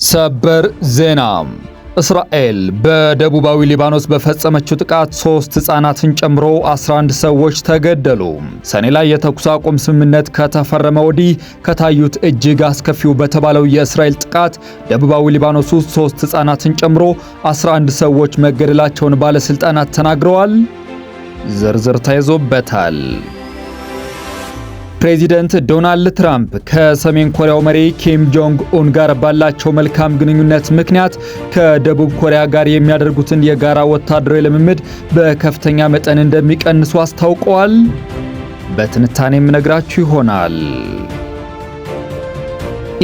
ሰበር ዜና። እስራኤል በደቡባዊ ሊባኖስ በፈጸመችው ጥቃት 3 ሕፃናትን ጨምሮ 11 ሰዎች ተገደሉ። ሰኔ ላይ የተኩስ አቁም ስምምነት ከተፈረመ ወዲህ ከታዩት እጅግ አስከፊው በተባለው የእስራኤል ጥቃት ደቡባዊ ሊባኖስ ውስጥ 3 ሕፃናትን ጨምሮ 11 ሰዎች መገደላቸውን ባለስልጣናት ተናግረዋል። ዝርዝር ተይዞበታል። ፕሬዚደንት ዶናልድ ትራምፕ ከሰሜን ኮሪያው መሪ ኪም ጆንግ ኡን ጋር ባላቸው መልካም ግንኙነት ምክንያት ከደቡብ ኮሪያ ጋር የሚያደርጉትን የጋራ ወታደራዊ ልምምድ በከፍተኛ መጠን እንደሚቀንሱ አስታውቀዋል። በትንታኔ የምነግራችሁ ይሆናል።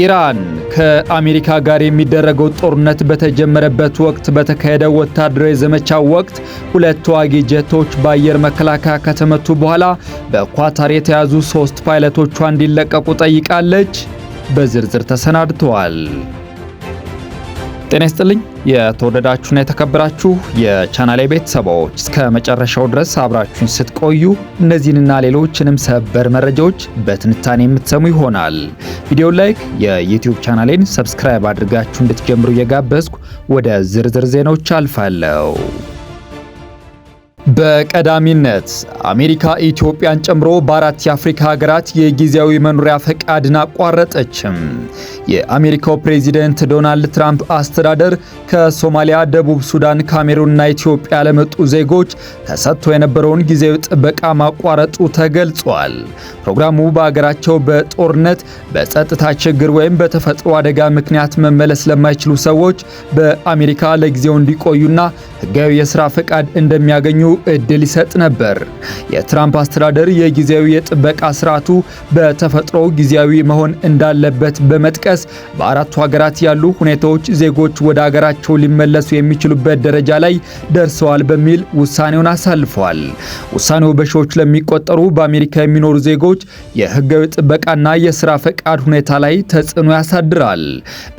ኢራን ከአሜሪካ ጋር የሚደረገው ጦርነት በተጀመረበት ወቅት በተካሄደው ወታደራዊ ዘመቻ ወቅት 2 ተዋጊ ጀቶች በአየር መከላከያ ከተመቱ በኋላ በኳታር የተያዙ 3 ፓይለቶቿ እንዲለቀቁ ጠይቃለች። በዝርዝር ተሰናድተዋል። ጤና ይስጥልኝ የተወደዳችሁና የተከበራችሁ የቻናሌ ቤተሰቦች፣ እስከ መጨረሻው ድረስ አብራችሁን ስትቆዩ እነዚህንና ሌሎችንም ሰበር መረጃዎች በትንታኔ የምትሰሙ ይሆናል። ቪዲዮ like፣ የዩቲዩብ ቻናሌን subscribe አድርጋችሁ እንድትጀምሩ እየጋበዝኩ ወደ ዝርዝር ዜናዎች አልፋለሁ። በቀዳሚነት አሜሪካ ኢትዮጵያን ጨምሮ በ4 የአፍሪካ ሀገራት የጊዜያዊ መኖሪያ ፈቃድን አቋረጠችም። የአሜሪካው ፕሬዚደንት ዶናልድ ትራምፕ አስተዳደር ከሶማሊያ፣ ደቡብ ሱዳን፣ ካሜሩንና ኢትዮጵያ ለመጡ ዜጎች ተሰጥቶ የነበረውን ጊዜያዊ ጥበቃ ማቋረጡ ተገልጿል። ፕሮግራሙ በሀገራቸው በጦርነት፣ በጸጥታ ችግር ወይም በተፈጥሮ አደጋ ምክንያት መመለስ ለማይችሉ ሰዎች በአሜሪካ ለጊዜው እንዲቆዩና ሕጋዊ የሥራ ፈቃድ እንደሚያገኙ እድል ይሰጥ ነበር። የትራምፕ አስተዳደር የጊዜያዊ የጥበቃ ስርዓቱ በተፈጥሮ ጊዜያዊ መሆን እንዳለበት በመጥቀስ በ4ቱ ሀገራት ያሉ ሁኔታዎች ዜጎች ወደ ሀገራቸው ሊመለሱ የሚችሉበት ደረጃ ላይ ደርሰዋል በሚል ውሳኔውን አሳልፈዋል። ውሳኔው በሺዎች ለሚቆጠሩ በአሜሪካ የሚኖሩ ዜጎች የህጋዊ ጥበቃና የስራ ፈቃድ ሁኔታ ላይ ተጽዕኖ ያሳድራል።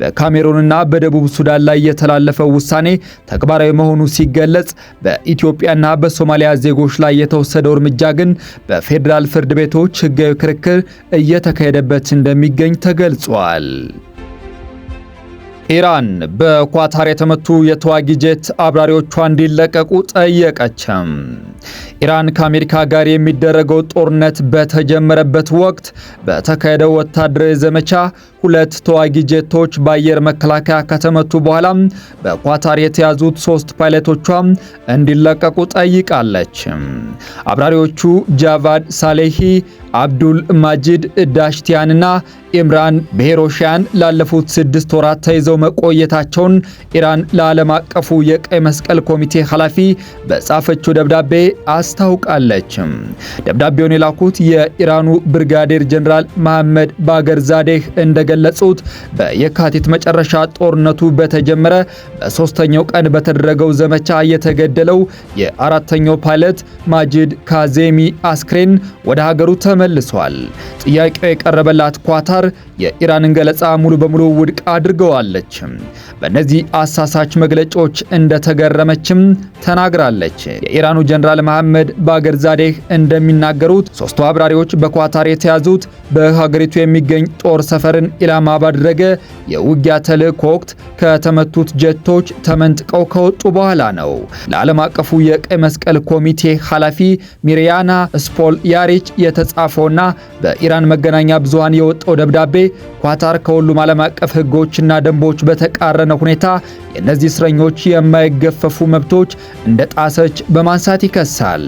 በካሜሩንና በደቡብ ሱዳን ላይ የተላለፈው ውሳኔ ተግባራዊ መሆኑ ሲገለጽ፣ በኢትዮጵያና በሶማሊያ ዜጎች ላይ የተወሰደው እርምጃ ግን በፌዴራል ፍርድ ቤቶች ህጋዊ ክርክር እየተካሄደበት እንደሚገኝ ተገልጿል። ኢራን በኳታር የተመቱ የተዋጊ ጄት አብራሪዎቿ እንዲለቀቁ ጠየቀች። ኢራን ከአሜሪካ ጋር የሚደረገው ጦርነት በተጀመረበት ወቅት በተካሄደው ወታደራዊ ዘመቻ 2 ተዋጊ ጄቶች በአየር መከላከያ ከተመቱ በኋላ በኳታር የተያዙት 3 ፓይለቶቿ እንዲለቀቁ ጠይቃለች። አብራሪዎቹ ጃቫድ ሳሌሂ፣ አብዱል ማጂድ ዳሽቲያንና ኢምራን ብሔሮሻያን ላለፉት 6 ወራት ተይዘው መቆየታቸውን ኢራን ለዓለም አቀፉ የቀይ መስቀል ኮሚቴ ኃላፊ በጻፈችው ደብዳቤ አስታውቃለች። ደብዳቤውን የላኩት የኢራኑ ብርጋዴር ጀነራል መሐመድ ባገርዛዴህ እንደገለጹት በየካቲት መጨረሻ ጦርነቱ በተጀመረ በ3ኛው ቀን በተደረገው ዘመቻ የተገደለው የ4ኛው ፓይለት ማጂድ ካዜሚ አስክሬን ወደ ሀገሩ ተመልሷል። ጥያቄው የቀረበላት ኳታር የኢራንን ገለጻ ሙሉ በሙሉ ውድቅ አድርገዋለች። በእነዚህ አሳሳች መግለጫዎች እንደተገረመችም ተናግራለች። የኢራኑ ጀነራል መሐመድ ባገርዛዴህ እንደሚናገሩት 3ቱ አብራሪዎች በኳታር የተያዙት በሀገሪቱ የሚገኝ ጦር ሰፈርን ኢላማ ባደረገ የውጊያ ተልዕኮ ወቅት ከተመቱት ጀቶች ተመንጥቀው ከወጡ በኋላ ነው። ለዓለም አቀፉ የቀይ መስቀል ኮሚቴ ኃላፊ ሚሪያና ስፖል ያሪች የተጻፈውና በኢራን መገናኛ ብዙሃን የወጣው ደብዳቤ ኳታር ከሁሉም ዓለም አቀፍ ሕጎችና ደንቦች በተቃረነ ሁኔታ የእነዚህ እስረኞች የማይገፈፉ መብቶች እንደጣሰች በማንሳት ይከሳል።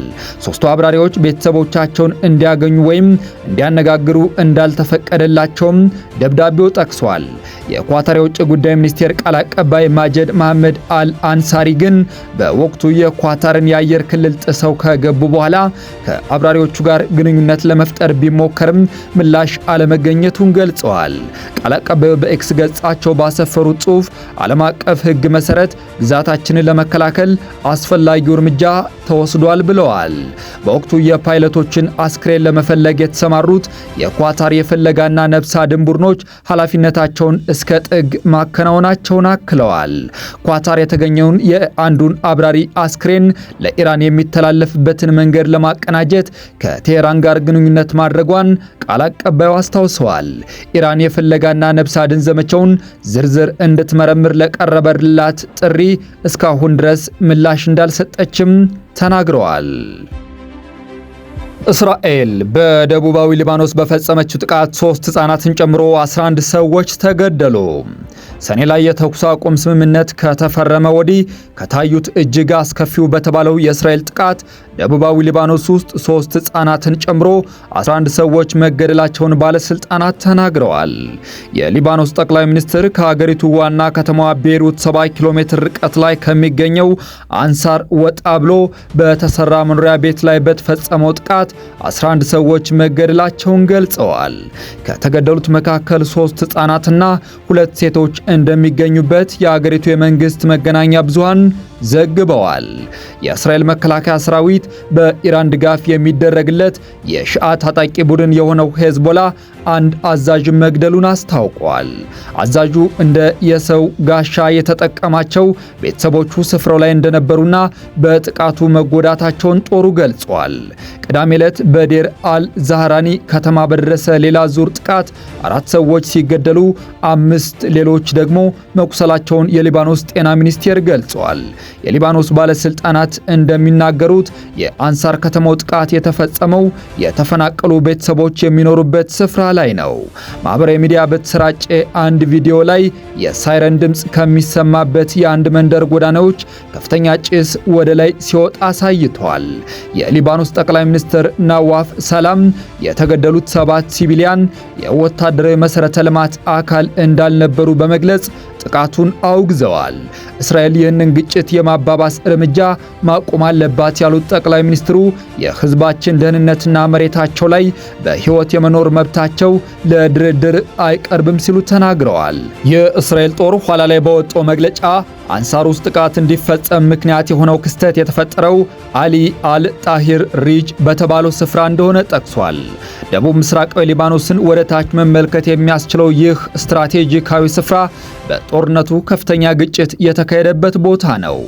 3ቱ አብራሪዎች ቤተሰቦቻቸውን እንዲያገኙ ወይም እንዲያነጋግሩ እንዳልተፈቀደላቸውም ደብዳቤው ጠቅሷል። የኳታር የውጭ ጉዳይ ሚኒስቴር ቃል አቀባይ ማጀድ መሐመድ አል አንሳሪ ግን በወቅቱ የኳታርን የአየር ክልል ጥሰው ከገቡ በኋላ ከአብራሪዎቹ ጋር ግንኙነት ለመፍጠር ቢሞከርም ምላሽ አለመገኘቱን ገልጸዋል። ቃል አቀባዩ በኤክስ ገጻቸው ባሰፈሩት ጽሑፍ ዓለም አቀፍ ሕግ መሰረት ግዛታችንን ለመከላከል አስፈላጊው እርምጃ ተወስዷል ብለዋል። በወቅቱ የፓይለቶችን አስክሬን ለመፈለግ የተሰማሩት የኳታር የፍለጋና ነፍስ አድን ቡድኖች ኃላፊነታቸውን እስከ ጥግ ማከናወናቸውን አክለዋል። ኳታር የተገኘውን የአንዱን አብራሪ አስክሬን ለኢራን የሚተላለፍበትን መንገድ ለማቀናጀት ከቴህራን ጋር ግንኙነት ማድረጓን ቃል አቀባዩ አስታውሰዋል። ኢራን የፍለጋና ነፍስ አድን ዘመቻውን ዝርዝር እንድትመረምር ለቀረበላት ጥሪ እስካሁን ድረስ ምላሽ እንዳልሰጠችም ተናግረዋል። እስራኤል በደቡባዊ ሊባኖስ በፈጸመችው ጥቃት 3 ሕፃናትን ጨምሮ 11 ሰዎች ተገደሉ። ሰኔ ላይ የተኩስ አቁም ስምምነት ከተፈረመ ወዲህ ከታዩት እጅግ አስከፊው በተባለው የእስራኤል ጥቃት ደቡባዊ ሊባኖስ ውስጥ 3 ሕፃናትን ጨምሮ 11 ሰዎች መገደላቸውን ባለስልጣናት ተናግረዋል። የሊባኖስ ጠቅላይ ሚኒስትር ከሀገሪቱ ዋና ከተማዋ ቤይሩት 70 ኪሎ ሜትር ርቀት ላይ ከሚገኘው አንሳር ወጣ ብሎ በተሰራ መኖሪያ ቤት ላይ በተፈጸመው ጥቃት 11 ሰዎች መገደላቸውን ገልጸዋል። ከተገደሉት መካከል 3 ሕፃናትና 2 ሴቶች እንደሚገኙበት የአገሪቱ የመንግስት መገናኛ ብዙሃን ዘግበዋል። የእስራኤል መከላከያ ሰራዊት በኢራን ድጋፍ የሚደረግለት የሺዓ ታጣቂ ቡድን የሆነው ሄዝቦላ አንድ አዛዥ መግደሉን አስታውቋል። አዛዡ እንደ የሰው ጋሻ የተጠቀማቸው ቤተሰቦቹ ስፍራው ላይ እንደነበሩና በጥቃቱ መጎዳታቸውን ጦሩ ገልጿል። ቅዳሜ ዕለት በዴር አል ዛህራኒ ከተማ በደረሰ ሌላ ዙር ጥቃት 4 ሰዎች ሲገደሉ 5 ሌሎች ደግሞ መቁሰላቸውን የሊባኖስ ጤና ሚኒስቴር ገልጿል። የሊባኖስ ባለስልጣናት እንደሚናገሩት የአንሳር ከተማው ጥቃት የተፈጸመው የተፈናቀሉ ቤተሰቦች የሚኖሩበት ስፍራ ላይ ነው። ማህበራዊ ሚዲያ በተሰራጨ አንድ ቪዲዮ ላይ የሳይረን ድምጽ ከሚሰማበት የአንድ መንደር ጎዳናዎች ከፍተኛ ጭስ ወደ ላይ ሲወጣ አሳይቷል። የሊባኖስ ጠቅላይ ሚኒስትር ናዋፍ ሰላም የተገደሉት 7 ሲቪሊያን የወታደራዊ መሰረተ ልማት አካል እንዳልነበሩ በመግለጽ ጥቃቱን አውግዘዋል። እስራኤል ይህንን ግጭት የማባባስ እርምጃ ማቆም አለባት ያሉት ጠቅላይ ሚኒስትሩ የሕዝባችን ደህንነትና መሬታቸው ላይ በሕይወት የመኖር መብታቸው ለድርድር አይቀርብም ሲሉ ተናግረዋል። የእስራኤል ጦር ኋላ ላይ በወጣው መግለጫ አንሳር ውስጥ ጥቃት እንዲፈጸም ምክንያት የሆነው ክስተት የተፈጠረው አሊ አል ጣሂር ሪጅ በተባለው ስፍራ እንደሆነ ጠቅሷል። ደቡብ ምስራቃዊ ሊባኖስን ወደ ታች መመልከት የሚያስችለው ይህ ስትራቴጂካዊ ስፍራ በጦርነቱ ከፍተኛ ግጭት የተካሄደበት ቦታ ነው።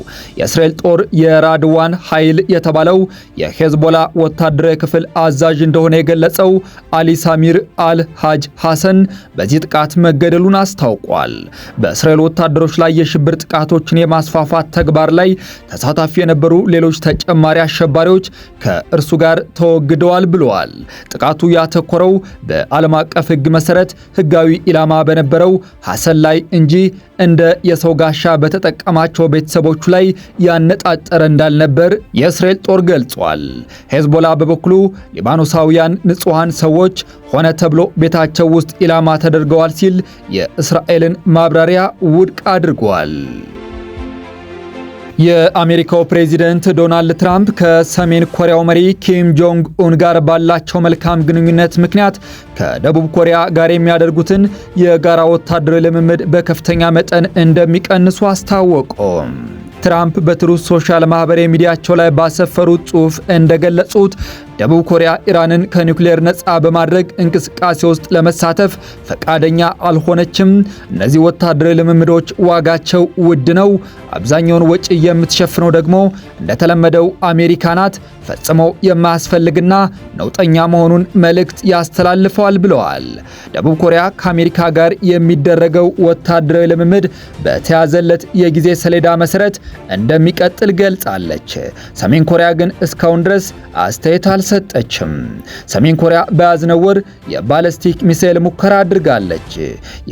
የእስራኤል ጦር የራድዋን ኃይል የተባለው የሄዝቦላ ወታደራዊ ክፍል አዛዥ እንደሆነ የገለጸው አሊ ሳሚር አል ሃጅ ሐሰን በዚህ ጥቃት መገደሉን አስታውቋል። በእስራኤል ወታደሮች ላይ የሽብር ጥቃቶችን የማስፋፋት ተግባር ላይ ተሳታፊ የነበሩ ሌሎች ተጨማሪ አሸባሪዎች ከእርሱ ጋር ተወግደዋል ብለዋል። ጥቃቱ ያተኮረው በዓለም አቀፍ ሕግ መሰረት ሕጋዊ ኢላማ በነበረው ሐሰን ላይ እንጂ እንደ የሰው ጋሻ በተጠቀማቸው ቤተሰቦቹ ላይ ያነጣጠረ እንዳልነበር የእስራኤል ጦር ገልጿል። ሄዝቦላ በበኩሉ ሊባኖሳውያን ንጹሐን ሰዎች ሆነ ተብሎ ቤታቸው ውስጥ ኢላማ ተደርገዋል ሲል የእስራኤልን ማብራሪያ ውድቅ አድርጓል። የአሜሪካው ፕሬዚደንት ዶናልድ ትራምፕ ከሰሜን ኮሪያው መሪ ኪም ጆንግ ኡን ጋር ባላቸው መልካም ግንኙነት ምክንያት ከደቡብ ኮሪያ ጋር የሚያደርጉትን የጋራ ወታደራዊ ልምምድ በከፍተኛ መጠን እንደሚቀንሱ አስታወቁ። ትራምፕ በትሩዝ ሶሻል ማህበራዊ ሚዲያቸው ላይ ባሰፈሩት ጽሑፍ እንደገለጹት ደቡብ ኮሪያ ኢራንን ከኒውክሌር ነፃ በማድረግ እንቅስቃሴ ውስጥ ለመሳተፍ ፈቃደኛ አልሆነችም። እነዚህ ወታደራዊ ልምምዶች ዋጋቸው ውድ ነው። አብዛኛውን ወጪ የምትሸፍነው ደግሞ እንደተለመደው አሜሪካ ናት። ፈጽሞ የማያስፈልግና ነውጠኛ መሆኑን መልእክት ያስተላልፈዋል ብለዋል። ደቡብ ኮሪያ ከአሜሪካ ጋር የሚደረገው ወታደራዊ ልምምድ በተያዘለት የጊዜ ሰሌዳ መሰረት እንደሚቀጥል ገልጻለች። ሰሜን ኮሪያ ግን እስካሁን ድረስ አስተያየት አልሰጠችም። ሰሜን ኮሪያ በያዝነው ወር የባለስቲክ ሚሳኤል ሙከራ አድርጋለች።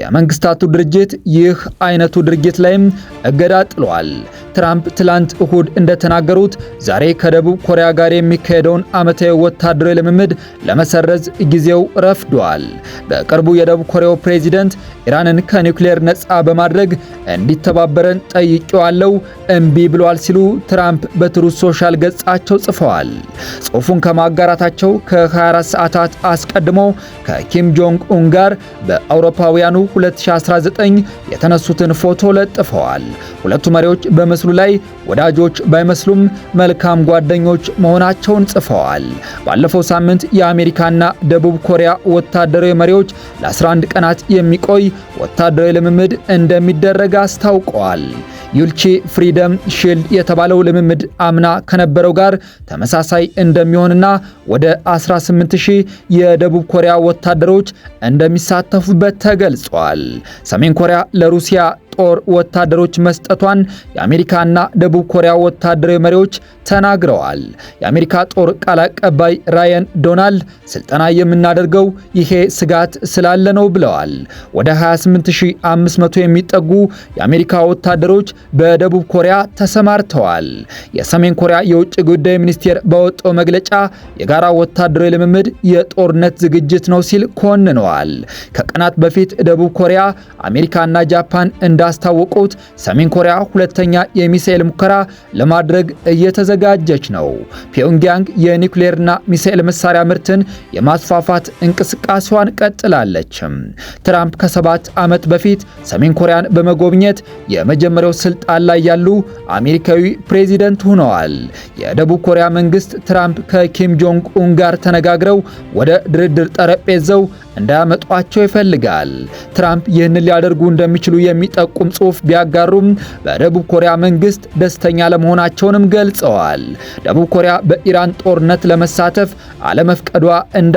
የመንግስታቱ ድርጅት ይህ አይነቱ ድርጊት ላይም እገዳ ጥሏል። ትራምፕ ትላንት እሁድ እንደተናገሩት ዛሬ ከደቡብ ኮሪያ ጋር የሚካሄደውን ዓመታዊ ወታደራዊ ልምምድ ለመሰረዝ ጊዜው ረፍዷል። በቅርቡ የደቡብ ኮሪያው ፕሬዚደንት ኢራንን ከኒውክሌር ነፃ በማድረግ እንዲተባበረን ጠይቄዋለሁ፣ እምቢ ብሏል ሲሉ ትራምፕ በትሩዝ ሶሻል ገጻቸው ጽፈዋል። ጽሑፉን ከማጋራታቸው ከ24 ሰዓታት አስቀድሞ ከኪም ጆንግ ኡን ጋር በአውሮፓውያኑ 2019 የተነሱትን ፎቶ ለጥፈዋል። ሁለቱ መሪዎች በምስሉ ላይ ወዳጆች ባይመስሉም መልካም ጓደኞች መሆናቸውን ጽፈዋል። ባለፈው ሳምንት የአሜሪካና ደቡብ ኮሪያ ወታደራዊ መሪዎች ለ11 ቀናት የሚቆይ ወታደራዊ ልምምድ እንደሚደረግ አስታውቀዋል። ዩልቺ Freedom Shield የተባለው ልምምድ አምና ከነበረው ጋር ተመሳሳይ እንደሚሆንና ወደ 18,000 የደቡብ ኮሪያ ወታደሮች እንደሚሳተፉበት ተገልጿል። ሰሜን ኮሪያ ለሩሲያ ጦር ወታደሮች መስጠቷን የአሜሪካና ደቡብ ኮሪያ ወታደራዊ መሪዎች ተናግረዋል። የአሜሪካ ጦር ቃል አቀባይ ራየን ዶናልድ ስልጠና የምናደርገው ይሄ ስጋት ስላለ ነው ብለዋል። ወደ 28,500 የሚጠጉ የአሜሪካ ወታደሮች በደቡብ ኮሪያ ተሰማርተዋል። የሰሜን ኮሪያ የውጭ ጉዳይ ሚኒስቴር ባወጣው መግለጫ የጋራ ወታደራዊ ልምምድ የጦርነት ዝግጅት ነው ሲል ኮንነዋል። ከቀናት በፊት ደቡብ ኮሪያ፣ አሜሪካና ጃፓን እንዳስታወቁት ሰሜን ኮሪያ ሁለተኛ የሚሳኤል ሙከራ ለማድረግ እየተዘጋጀች ነው። ፒዮንግያንግ የኒውክሌርና ሚሳኤል መሳሪያ ምርትን የማስፋፋት እንቅስቃሴዋን ቀጥላለች። ትራምፕ ከ7 ዓመት በፊት ሰሜን ኮሪያን በመጎብኘት የመጀመሪያው ስልጣን ላይ ያሉ አሜሪካዊ ፕሬዚደንት ሆነዋል። የደቡብ ኮሪያ መንግስት ትራምፕ ከኪም ጆንግ ኡን ጋር ተነጋግረው ወደ ድርድር ጠረጴዛው እንዳያመጧቸው ይፈልጋል። ትራምፕ ይህንን ሊያደርጉ እንደሚችሉ የሚጠቁም ጽሑፍ ቢያጋሩም በደቡብ ኮሪያ መንግስት ደስተኛ አለመሆናቸውንም ገልጸዋል። ደቡብ ኮሪያ በኢራን ጦርነት ለመሳተፍ አለመፍቀዷ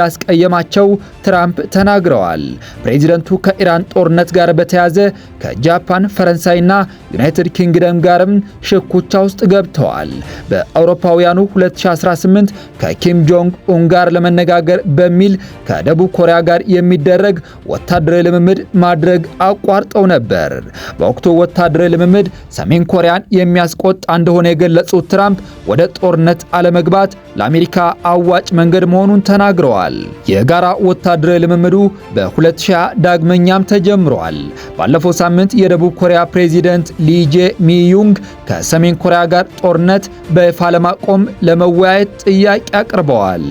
እንዳስቀየማቸው ትራምፕ ተናግረዋል። ፕሬዚደንቱ ከኢራን ጦርነት ጋር በተያያዘ ከጃፓን፣ ፈረንሳይና ዩናይትድ ኪንግደም ጋርም ሽኩቻ ውስጥ ገብተዋል። በአውሮፓውያኑ 2018 ከኪም ጆንግ ኡን ጋር ለመነጋገር በሚል ከደቡብ ኮሪያ ጋር የሚደረግ ወታደራዊ ልምምድ ማድረግ አቋርጠው ነበር። በወቅቱ ወታደራዊ ልምምድ ሰሜን ኮሪያን የሚያስቆጣ እንደሆነ የገለጹት ትራምፕ ወደ ጦርነት አለመግባት ለአሜሪካ አዋጭ መንገድ መሆኑን ተናግረዋል። የጋራ ወታደራዊ ልምምዱ በ2020 ዳግመኛም ተጀምሯል። ባለፈው ሳምንት የደቡብ ኮሪያ ፕሬዚደንት ሊ ጄ ሚዩንግ ከሰሜን ኮሪያ ጋር ጦርነት በይፋ ለማቆም ለመወያየት ጥያቄ አቅርበዋል።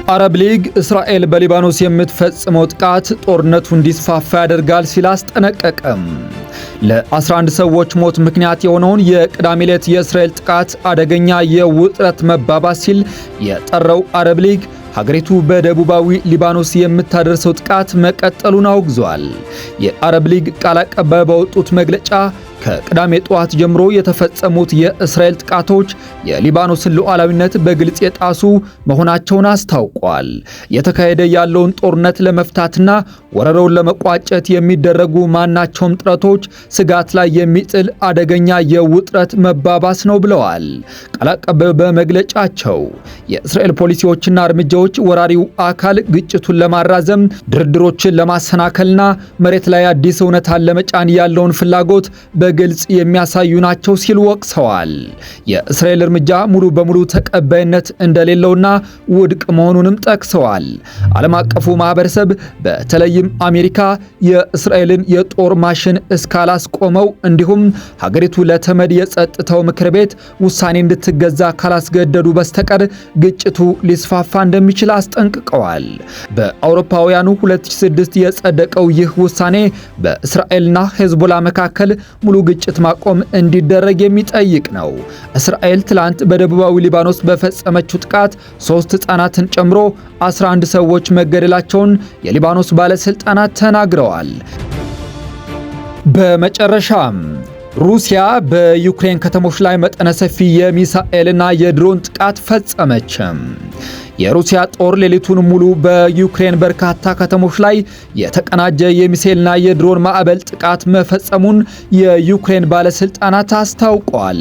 አረብ ሊግ እስራኤል በሊባኖስ የምትፈጽመው ጥቃት ጦርነቱ እንዲስፋፋ ያደርጋል ሲል አስጠነቀቀም። ለ11 ሰዎች ሞት ምክንያት የሆነውን የቅዳሜ ዕለት የእስራኤል ጥቃት አደገኛ የውጥረት መባባስ ሲል የጠራው አረብ ሊግ ሀገሪቱ በደቡባዊ ሊባኖስ የምታደርሰው ጥቃት መቀጠሉን አውግዟል። የአረብ ሊግ ቃል አቀባይ ባወጡት መግለጫ ከቅዳሜ ጠዋት ጀምሮ የተፈጸሙት የእስራኤል ጥቃቶች የሊባኖስን ሉዓላዊነት በግልጽ የጣሱ መሆናቸውን አስታውቋል። እየተካሄደ ያለውን ጦርነት ለመፍታትና ወረራውን ለመቋጨት የሚደረጉ ማናቸውም ጥረቶች ስጋት ላይ የሚጥል አደገኛ የውጥረት መባባስ ነው ብለዋል። ቃል አቀባዩ በመግለጫቸው የእስራኤል ፖሊሲዎችና እርምጃዎች ወራሪው አካል ግጭቱን ለማራዘም፣ ድርድሮችን ለማሰናከልና መሬት ላይ አዲስ እውነታን ለመጫን ያለውን ፍላጎት በግልጽ የሚያሳዩ ናቸው ሲል ወቅሰዋል። የእስራኤል እርምጃ ሙሉ በሙሉ ተቀባይነት እንደሌለውና ውድቅ መሆኑንም ጠቅሰዋል። ዓለም አቀፉ ማህበረሰብ በተለይም አሜሪካ የእስራኤልን የጦር ማሽን እስካላስቆመው እንዲሁም ሀገሪቱ ለተመድ የጸጥታው ምክር ቤት ውሳኔ እንድትገዛ ካላስገደዱ በስተቀር ግጭቱ ሊስፋፋ እንደሚችል አስጠንቅቀዋል። በአውሮፓውያኑ 2006 የጸደቀው ይህ ውሳኔ በእስራኤልና ሄዝቦላ መካከል ሙሉ ግጭት ማቆም እንዲደረግ የሚጠይቅ ነው። እስራኤል ትላንት በደቡባዊ ሊባኖስ በፈጸመችው ጥቃት ሶስት ሕፃናትን ጨምሮ 11 ሰዎች መገደላቸውን የሊባኖስ ባለስልጣናት ተናግረዋል። በመጨረሻም ሩሲያ በዩክሬን ከተሞች ላይ መጠነ ሰፊ የሚሳኤልና የድሮን ጥቃት ፈጸመች። የሩሲያ ጦር ሌሊቱን ሙሉ በዩክሬን በርካታ ከተሞች ላይ የተቀናጀ የሚሳኤልና የድሮን ማዕበል ጥቃት መፈጸሙን የዩክሬን ባለስልጣናት አስታውቀዋል።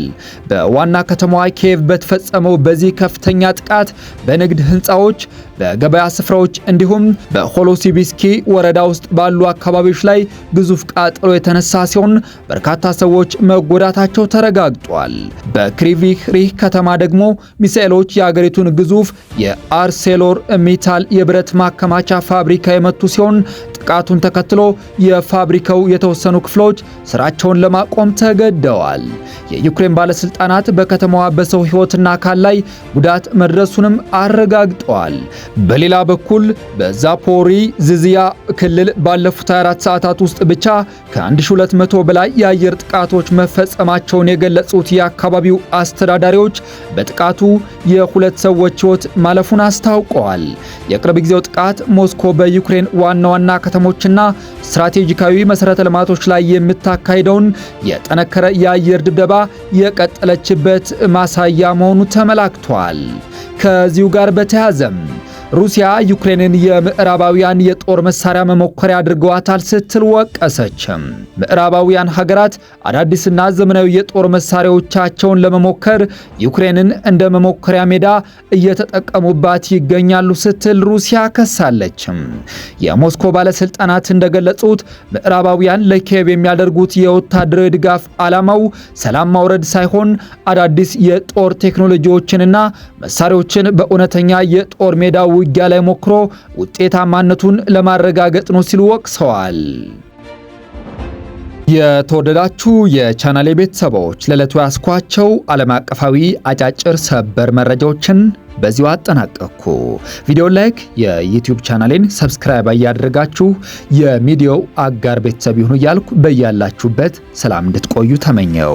በዋና ከተማዋ ኪየቭ በተፈጸመው በዚህ ከፍተኛ ጥቃት በንግድ ህንፃዎች፣ በገበያ ስፍራዎች እንዲሁም በሆሎሲቢስኪ ወረዳ ውስጥ ባሉ አካባቢዎች ላይ ግዙፍ ቃጠሎ የተነሳ ሲሆን በርካታ ሰዎች መጎዳታቸው ተረጋግጧል። በክሪቪህ ሪህ ከተማ ደግሞ ሚሳኤሎች የአገሪቱን ግዙፍ የአርሴሎር ሚታል የብረት ማከማቻ ፋብሪካ የመቱ ሲሆን ጥቃቱን ተከትሎ የፋብሪካው የተወሰኑ ክፍሎች ስራቸውን ለማቆም ተገደዋል። የዩክሬን ባለስልጣናት በከተማዋ በሰው ሕይወትና አካል ላይ ጉዳት መድረሱንም አረጋግጠዋል። በሌላ በኩል በዛፖሪዝዚያ ክልል ባለፉት 24 ሰዓታት ውስጥ ብቻ ከ1200 በላይ የአየር ጥቃቶች መፈጸማቸውን የገለጹት የአካባቢው አስተዳዳሪዎች በጥቃቱ የሁለት ሰዎች ሕይወት ማለፉን አስታውቀዋል። የቅርብ ጊዜው ጥቃት ሞስኮ በዩክሬን ዋና ዋና ከተሞች ከተሞችና ስትራቴጂካዊ መሠረተ ልማቶች ላይ የምታካሂደውን የጠነከረ የአየር ድብደባ የቀጠለችበት ማሳያ መሆኑ ተመላክቷል። ከዚሁ ጋር በተያያዘም ሩሲያ ዩክሬንን የምዕራባውያን የጦር መሳሪያ መሞከሪያ አድርገዋታል ስትል ወቀሰች። ምዕራባውያን ሀገራት አዳዲስና ዘመናዊ የጦር መሳሪያዎቻቸውን ለመሞከር ዩክሬንን እንደ መሞከሪያ ሜዳ እየተጠቀሙባት ይገኛሉ ስትል ሩሲያ ከሳለች። የሞስኮ ባለስልጣናት እንደገለጹት ምዕራባውያን ለኪየቭ የሚያደርጉት የወታደራዊ ድጋፍ ዓላማው ሰላም ማውረድ ሳይሆን አዳዲስ የጦር ቴክኖሎጂዎችንና መሳሪያዎችን በእውነተኛ የጦር ሜዳ ውጊያ ላይ ሞክሮ ውጤታማነቱን ለማረጋገጥ ነው ሲሉ ወቅሰዋል። የተወደዳችሁ የቻናሌ ቤተሰቦች፣ ለዕለቱ ያስኳቸው ዓለም አቀፋዊ አጫጭር ሰበር መረጃዎችን በዚሁ አጠናቀቅኩ። ቪዲዮ like፣ የ YouTube ቻናሌን subscribe እያደረጋችሁ የሚዲያው አጋር ቤተሰብ ይሁኑ እያልኩ በያላችሁበት ሰላም እንድትቆዩ ተመኘሁ።